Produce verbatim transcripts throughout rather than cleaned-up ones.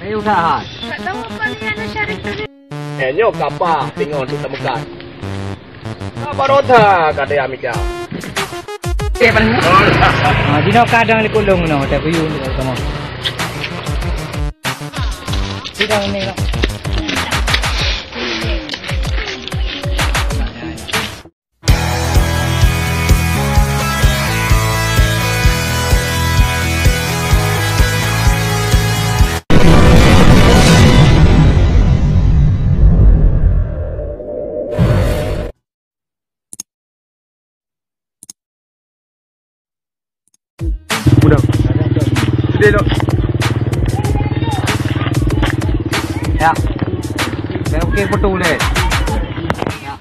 Eh, usaha. Tak tahu apa ni ada syarif tadi. Eh, nyoe kapa teungoh untuk teumeukat. Ka baroe that ka teuka mita. Eh, paling. Ah, jinoe kadang likot lôn nyoe, tak kuyup ni sama. Sidang ni lah. Udah. Gede lo. Ya. Saya okey betul deh. Ya.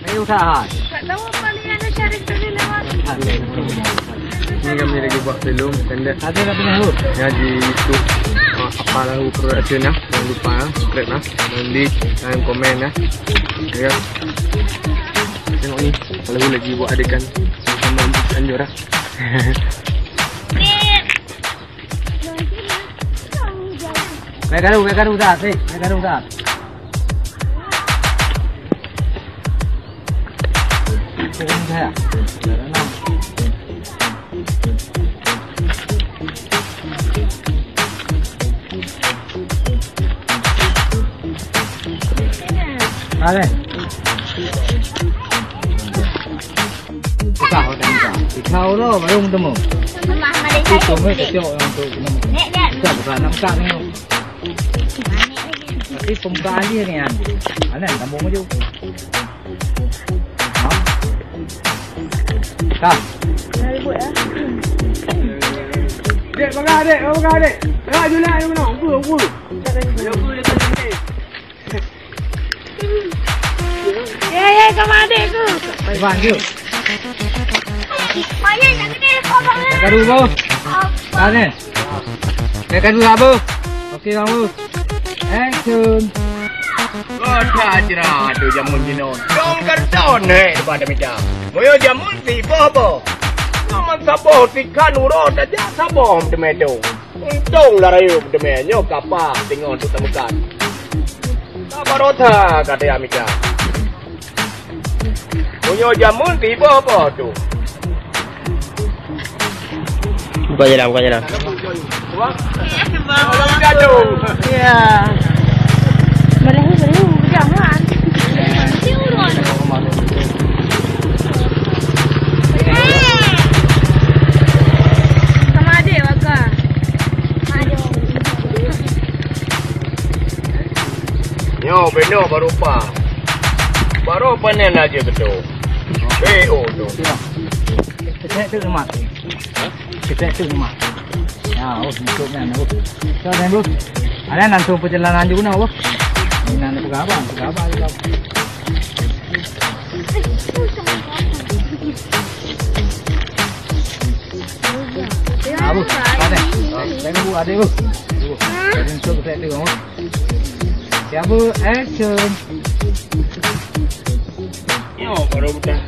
Saya usaha. Tak tahu apa ni ada syarif tadi lewat. Ni kami lagi buat filem pendek. Ada dah pernah lu? Ya, di YouTube. Ah, apa lagu production ya? Jangan lupa ya, subscribe ya. Dan like, dan komen ya. Ya. Tengok ni, kalau lagi buat adegan sama-sama Anjur ya. Baik garu, baik garu dah, baik garu dah. Turun saya. Ada. Buka, buka, buka. Buka ulo, baru bertemu. Itu semua kecok yang tu. Buka, buka, nak buka ni. Tapi pembukaan dia ni, An. Mana sambung je. Ha? Kah? Dek, pegang, dek. Pegang, dek. Pegang, julak, dek, pegang. Ukur, ukur. Ya, ya, sama adek tu. Bang, yuk. Banyak nak kena kau, Bang. Dah garu, Bang. Apa? Mana? Dah garu, Bang. Okey, Bang. Action. Kota cerah tu jamun jinoe. Dong kardon, hei, daripada mita. Moyo jamun si boh-boh. Nama saboh si kan uroe tajak saboh teumé tu. Untông lah rayeuk teumé nyoe kapa teungoh untuk teumeukat. Ka baroe that ka teuka mita. Meunyoe jameun tiba apa tu? Buka jalan, buka jalan. Wah. Gaduh. Ya. Boleh, boleh, jangan. Sama adik, Baka. Nyoe, beno baru pa. Baru panen aja betul. B O tu. Kecek tu lemak. Kecek tu lemak. Ya, oh, untuk nyan, oh. So, dan, bro. Ada langsung perjalanan juga, nah, bro. Ini nak pegang apa? Pegang apa? Ah, bu, ada. Ah, saya bu, ada, bu. Bu, saya tunjuk saya tu, bu. Siap, bu, action. Yo, baru dah.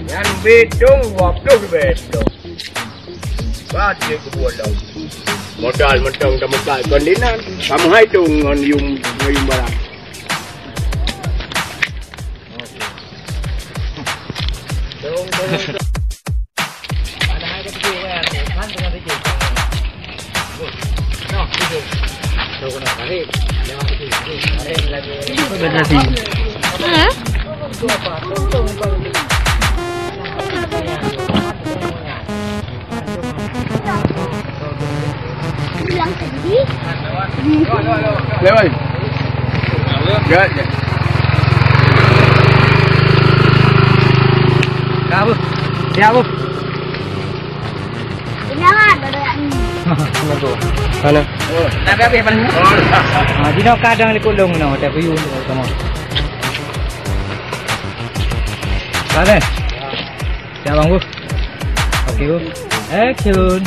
Yang bidung waktu betul. Baca ke bola. Modal mentong kamu tak kondinan. Kamu hai tu ngon yum, ngon yum barang. Lewat. Ya, ya. Siap, Bu. Siap, Bu. Mana? Tapi habis paling. Ah, jinoe kadang likot lôn nyoe, tak kuyup sama. Mana? Siap, Bang, Bu. Okey, Bu. Action.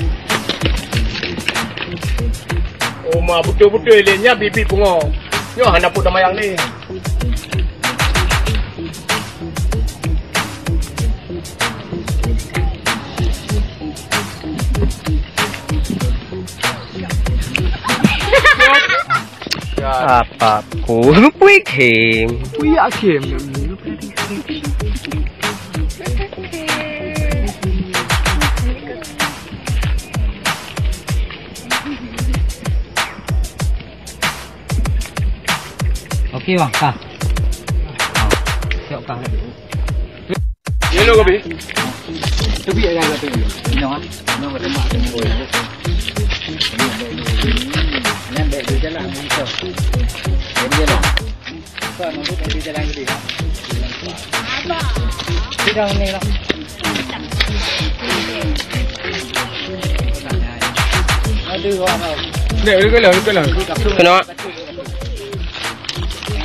Oh, ma, beutôi-beutôi lé nyan bibi pungo. Nyoe hana pun nama yang ni. Apa ku? Pui Kim. Pui Kim. Oke, Bang. Kah. Siap kah. Yellow kopi. Tepi ada satu. Nyoh, nyoh kata mak tu. Nyan baik dia jalan gitu. Jadi lah. Kau nak buat dia jalan gitu. Tidak ni lah. Aduh, wah. Dek, dek lah, dek lah. Kena.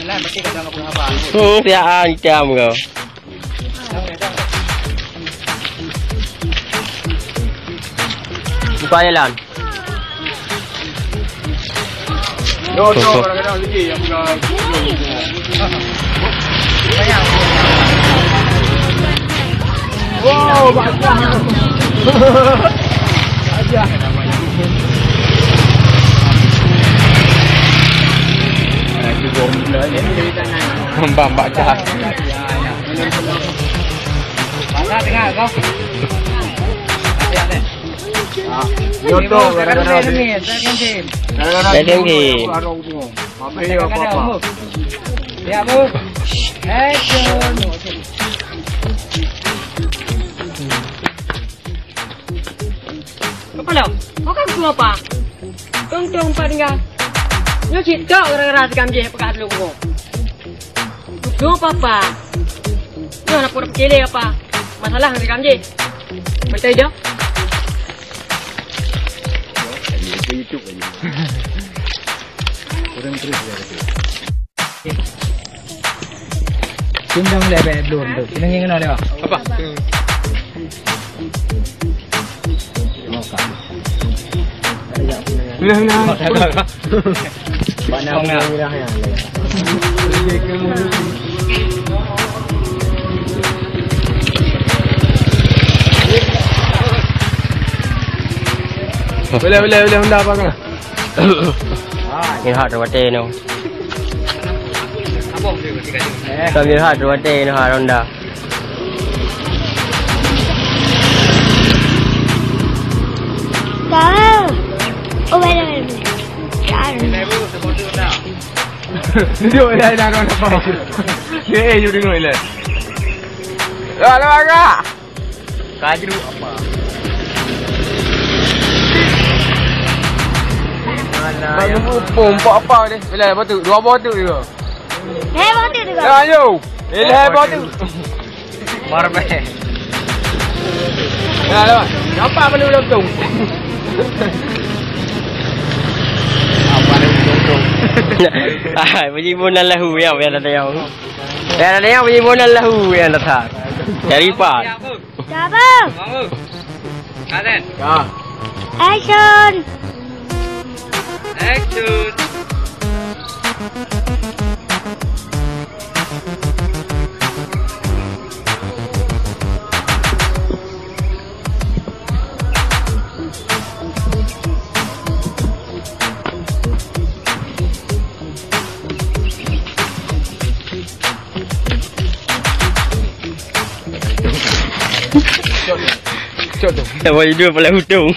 Lah, berarti kata apa? Hmm, siap ah, macam kau. Buka jalan. Yo, yo, kadang-kadang lagi yang pegang. Wow, banyak. Aja. Bang baca. Mana dengar kau? Nyoto gara-gara ni. Second game. Second game. Apa ya, apa-apa. Ya, Bu. Action. Kepala, kau kan semua apa? Tong-tong empat tinggal. Nyoh cit tok gara-gara si Gamjih peugah dulu kau. Tujuh papa. Nyoh nak pura kele apa? Masalah ngon si Gamjih. Betul je. Itu YouTube aja. Kurang terus ya. Sindang leh bèk blur tu. Kena ngieng kena lewat. Apa? Nah, nah. Mana orang mirah ya? Boleh, boleh, boleh, Honda apa kena? Ni hot watèe nyoe. Sambil hot watèe nyoe ha Honda. Tahu. Oh, boleh, boleh, boleh. Tahu. Duduk dah, dah, dah, dah. Eh, you tengok lah. Dah, dah, dah. Kaju apa? Alah, ya. Baru pun empat apa deh. Bila apa tu? Dua apa tu juga? Eh, apa tu juga? Ya, ayo. Eh, apa tu? Marbe. Ya, lewat. Nampak mana ulang tu? Apa ada ulang tu? Ah, bunyi bunan lahu ya, biar ada yang. Biar ada yang bunyi bunan lahu yang datang. Dari Pak. Siapa? Kaden. Ya. Action. Action. Cok tu. Siapa hidup pala hutong?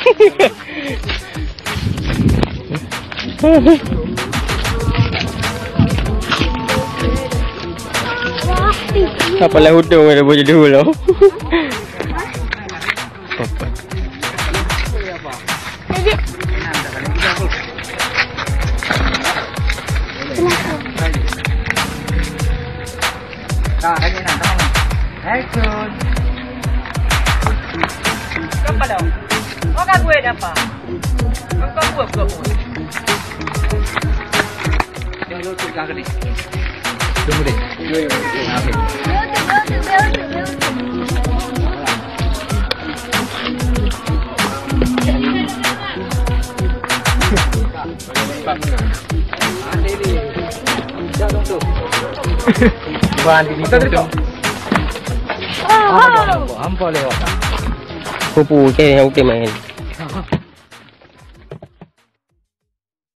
Siapa lah hutong ada boleh dulu? Action. Kau pada. Kau kan gue dah apa? Kau kau gue gue. Tunggu deh. Ban di situ. Hampa lewat. Kupu, okey, okey main.